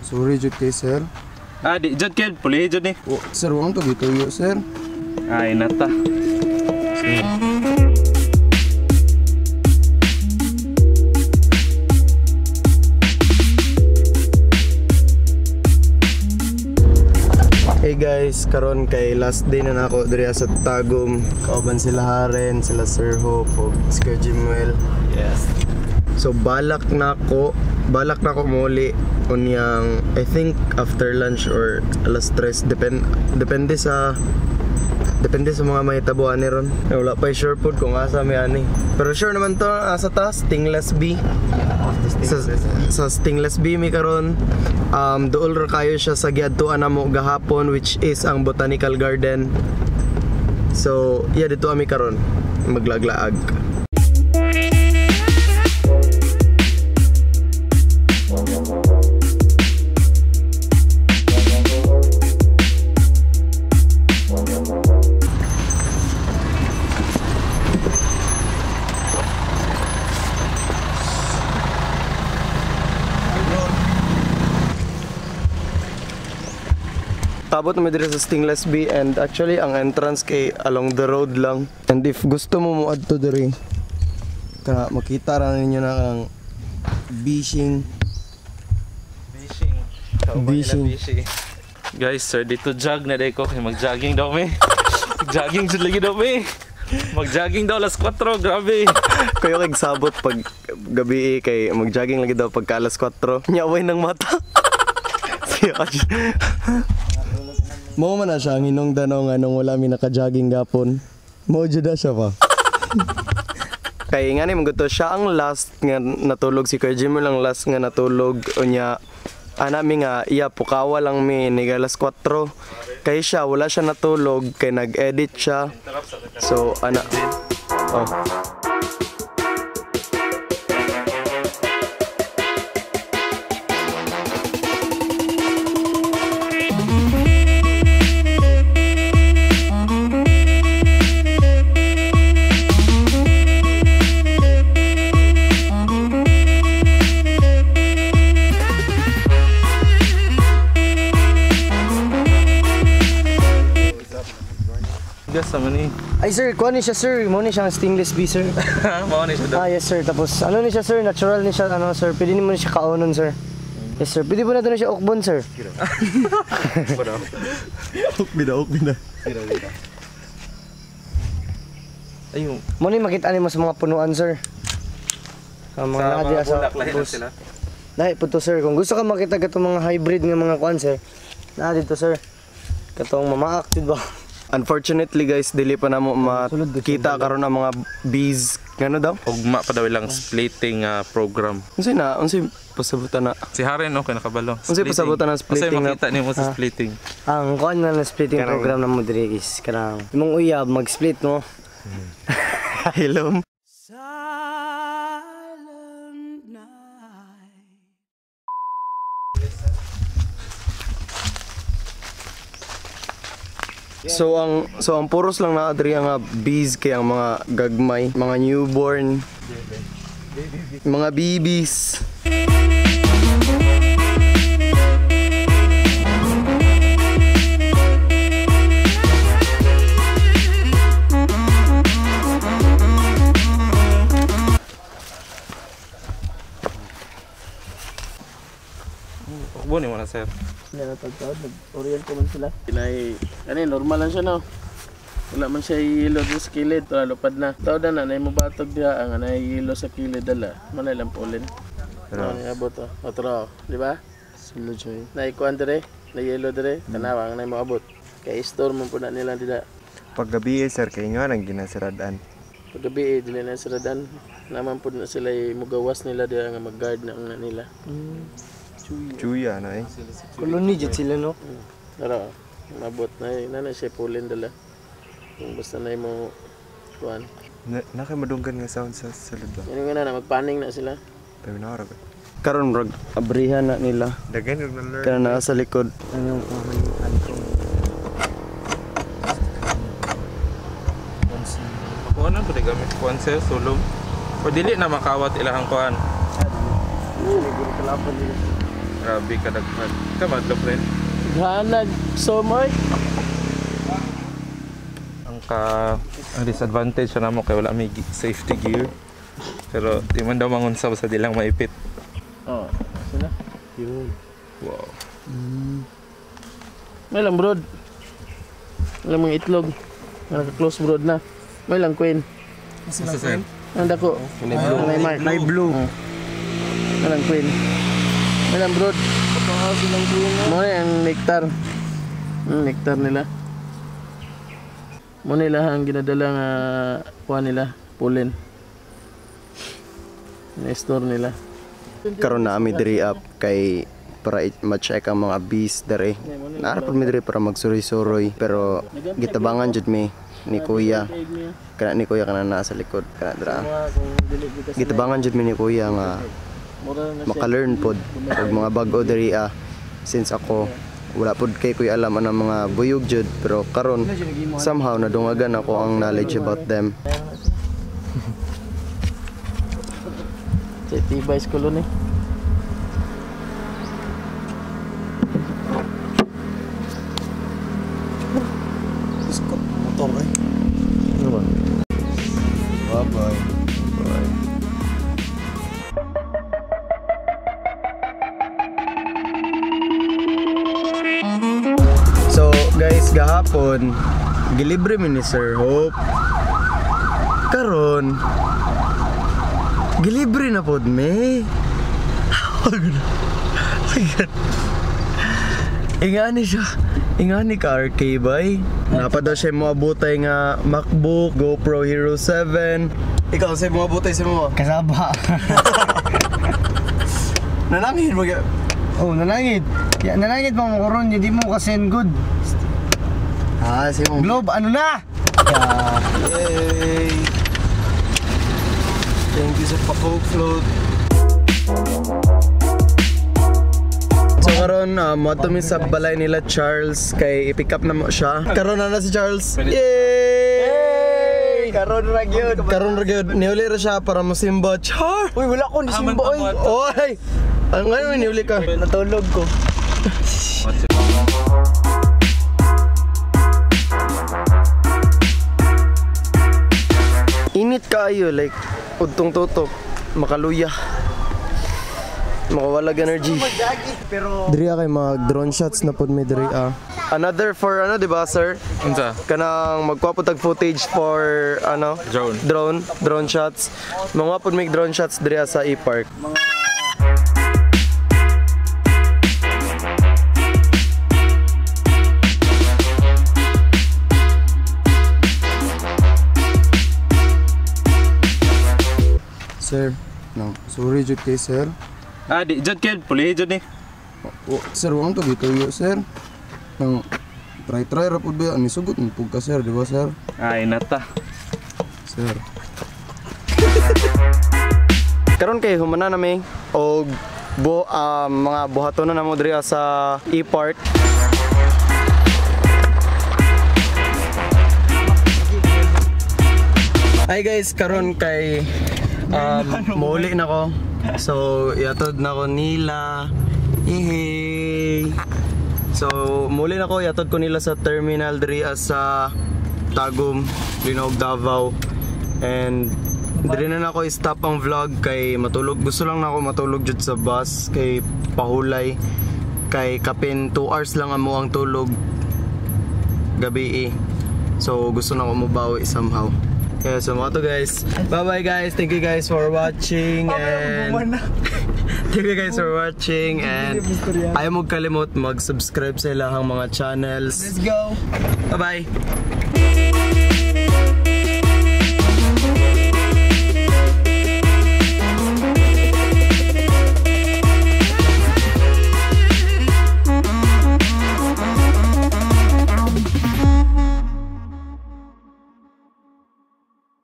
Sorry jud kay sir. Ah, di jud kid, pulihi jud ni. Oh, sir, wa to gituyo, sir. Ay nata. Hey guys, karon kay last day na nako diri sa Tagum. Kauban sila Haren, sila Sir Hope ug si Kuya Jimuel. Yes. So balak na ko muli unyang I think after lunch or alas 3, depende sa mga mahitabo ani ron. Wala pa sure pod kung asa mi ani. Pero sure naman to asa ta Stingless Bee. Sa Stingless Bee mi karon. Duol ra kayo siya sa giadtuan namo gahapon, which is ang Botanical Garden. So, yeah, dito ami karon maglaglaag. Tabot na diri sa Stingless Bee, and actually ang entrance kay along the road lang. And if gusto mo moadto diri, kana makita ra ninyo na ang bishing. Bishing. Guys, sir, dito jog na day ko kay mag-jogging daw mi. Jogging jud lagi daw mi. Mag-jogging daw alas 4, grabe. Kayo kay sabot pag gabi kay mag-jogging lagi daw pagka alas 4. Nyaway ng mata. Siya. Mo man na siya ang hinungdan nga nung wala mi naka-jogging gapon. Mo jud na siya pa. Kay nga ni mangguto siya ang last nga natulog, si Kuya Jimmy lang last nga natulog unya. Ana mi nga iya pukawa lang mi ni alas 4. Kay siya wala siya natulog kay nag-edit siya. So ana. Oh. Ay sir, kuha ni siya sir, mo ni siya ang Stingless Bee sir. Mao ni siya daw. Ah yes sir, tapos ano ni siya sir, natural ni siya ano sir, pwede nimo ni siya kaonon sir. Yes sir, pwede po nato na siya ukbon sir. Ukbida, ukbida. Ayun. Mo ni makita nimo sa mga punuan sir. Sa mga sa mga bulak lahi na sila. Lahi po to sir, kung gusto ka makita katong mga hybrid nga mga kuan sir. Naa dito sir. Katong mamaak jud ba? Unfortunately guys, dili pa namo makita karon ang mga bees. Ngano daw? Ugma pa daw ilang splitting program. Unsay na? Unsay pasabutan na? Si Haren okay nakabalo. Unsay pasabutan na splitting? Unsay makita nimo sa splitting? Ang kuan na splitting program namo diri is kanang imong uyab mag-split mo. Hello. So ang puros lang na diri ang bees kay ang mga gagmay, mga newborn, mga babies. Ukbo ni mo na sir. Nag-orient ko man sila. Kinay, ano normal lang siya no. Wala man siya yelo sa kilid, pero lupad na. Tao na na mo batog diha ang anay yelo sa kilid dala. Manay lang pulin. Ano ni abot oh. Otro, di ba? Sulod siya. Naikuan dire, na yelo dire, tanawa ang nay mo abot. Kay store man pud na nila dida. Paggabi sir kay nga nang ginasiradan. Paggabi dili na siradan. Naman pud na sila mugawas nila diha nga mag-guard na ang nila. Chuya na eh. Koloni jud sila no. Pero mabot na eh. Nana siya pulin dala. Kung basta na mo kuan. Na kay madunggan nga sound sa sulod ba. Ano nga na magpaning na sila. Tayo na ra. Karon rog abrihan na nila. Dagan rog na learn. Kana naa sa likod. Ano Kuan na pud gamit kuan sir sulom. O dili na makawat ilahang kuan. Grabe kadaghan. Kamadlok rin. Ganag somoy. Ang disadvantage na namo kay wala may safety gear. Pero di man daw mangunsa basta di lang maipit. Oh, sila. Yun. Wow. May lang brood. May lang mga itlog. Naka-close brood na. May lang queen. Asa sir? Ang dako. May blue. May mark. May blue. May lang queen. May lang brood. Mo ni ang nectar. Ang nectar nila. Mo nila ang ginadala nga kuha nila, pollen. Na-store nila. Karon na ami diri up kay para ma-check ang mga bees diri. Naara pud mi diri para magsuroy-suroy pero gitabangan jud mi ni kuya. Kana ni kuya kana naa sa likod kana dira. Gitabangan jud mi ni kuya nga maka-learn pod og mga bag-o diri ah. Since ako wala pod kay kuya alam anang mga buyog jud pero karon somehow nadungagan ako ang knowledge about them. Sa tibay school ni. Iskot motor eh. Ano ba? Bye-bye. Bye. So guys, gahapon gilibre mi ni Sir Hope. Karon gilibre na pod mi. Ingani siya. Ingani ka RK bay. Napa daw siya moabutay nga MacBook, GoPro Hero 7. Ikaw sa moabutay sa mo. Kasaba. Nanangin mo. Oh, nanangit. Ya, nanangit pa mo karon, hindi mo ka send good. Ah, si mo. Globe, ano na? Yay! Thank you sa pa-Coke float. So karon moadto mi sa balay nila Charles kay i-pick up na mo siya. Karon na si Charles. Yay! Karon ra gyud. Karon ra gyud niuli ra siya para mosimba. Char! Uy, wala ko nisimba oy. Oy! Ang ngayon niuli ka. Natulog ko. Init kaayo like udtong tutok makaluya. Makawalag energy. Pero Diri kay mag drone shots na pod mi diri ah. Another for ano di ba sir? Unsa? Kanang magkuha po tag footage for ano? Drone. Drone shots. Mga pod mig drone shots diri sa e-park. Sir, no. Sorry jud kay sir. Ah, di jud kid, pulihi jud ni. Oh, sir, wang to gituyo sir. Nang try ra pud ba ani sugot mo pug ka sir, di ba sir? Ay nata. Sir. Karon kay humana na mi og mga buhaton na namo diri sa e-park. Hi guys, karon kay muuli na ko. So, iatod na ko nila. Yehey! So, muli na ko, iatod ko nila sa terminal diri sa Tagum, Linog, Davao. And diri na nako i-stop ang vlog kay matulog. Gusto lang nako matulog jud sa bus kay pahulay. Kay kapin 2 hours lang amo ang tulog gabi eh. So, gusto na ko mobawi somehow. Kaya so mga to guys. Bye bye guys. Thank you guys for watching and thank you guys for watching and ayaw mo kalimot mag-subscribe sa ilahang mga channels. Let's go. Bye bye.